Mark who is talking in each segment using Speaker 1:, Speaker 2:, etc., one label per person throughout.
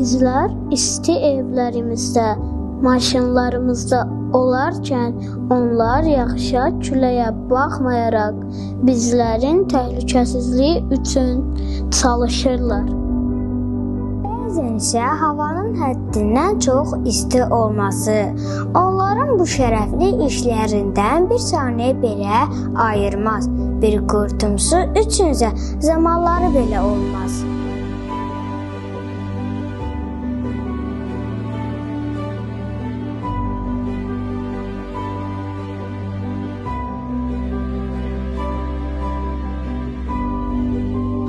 Speaker 1: Bizlər isti evlərimizdə, maşınlarımızda olarkən onlar yağışa, küləyə baxmayaraq bizlərin təhlükəsizliyi üçün çalışırlar.
Speaker 2: Bəzən isə havanın həddindən çox isti olması onların bu şərəfli işlərindən bir saniyə belə ayırmaz. Bir qurtum su üçünsə zamanları belə olmaz.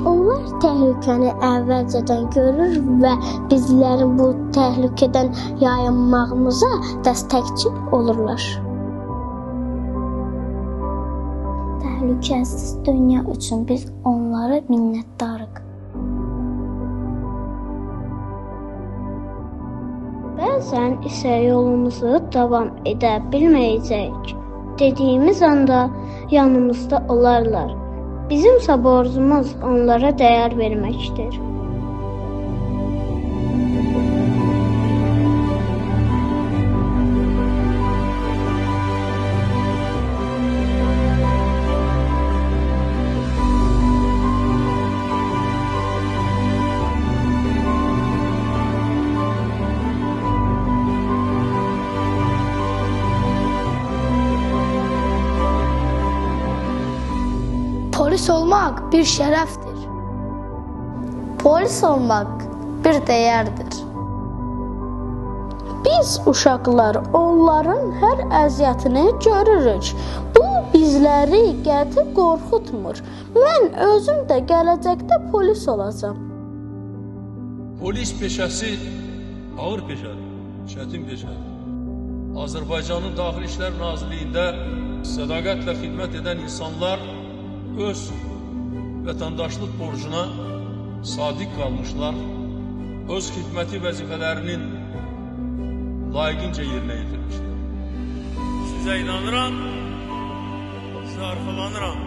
Speaker 1: Onlar təhlükəni əvvəlcədən görür və bizlərin bu təhlükədən yayınmağımıza dəstəkçi olurlar.
Speaker 2: Təhlükəsiz dünya üçün biz onlara minnətdarıq.
Speaker 1: Bəzən isə yolumuzu davam edə bilməyəcəyik dediyimiz anda yanımızda olarlar. Bizimsə borcumuz onlara dəyər verməkdir.
Speaker 3: Polis olmaq bir şərəfdir. Polis olmaq bir dəyərdir.
Speaker 1: Biz uşaqlar onların hər əziyyətini görürük. Bu bizləri qəti qorxutmur. Mən özüm də gələcəkdə polis olacağam.
Speaker 4: Polis peşəsi ağır peşədir, çətin peşədir. Azərbaycanın Daxili İşlər Nazirliyində sədaqətlə xidmət edən insanlar öz vətəndaşlıq borcuna sadiq qalmışlar, öz xidməti vəzifələrinin layiqincə yerinə yetirmişlər. Sizə inanıram, sizə arxalanıram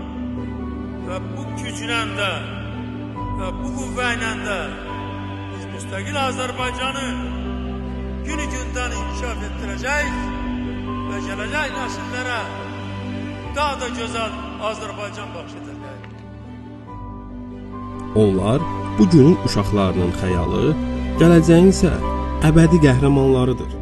Speaker 4: və bu güclə də və bu qüvvə ilə də biz müstəqil Azərbaycanı günü-gündən inkişaf etdirəcəyik və gələcək nəsillərə daha da gözəl Azərbaycan bəxş edəcəyik.
Speaker 5: Onlar bu günün uşaqlarının xəyalı, gələcəyin isə əbədi qəhrəmanlarıdır.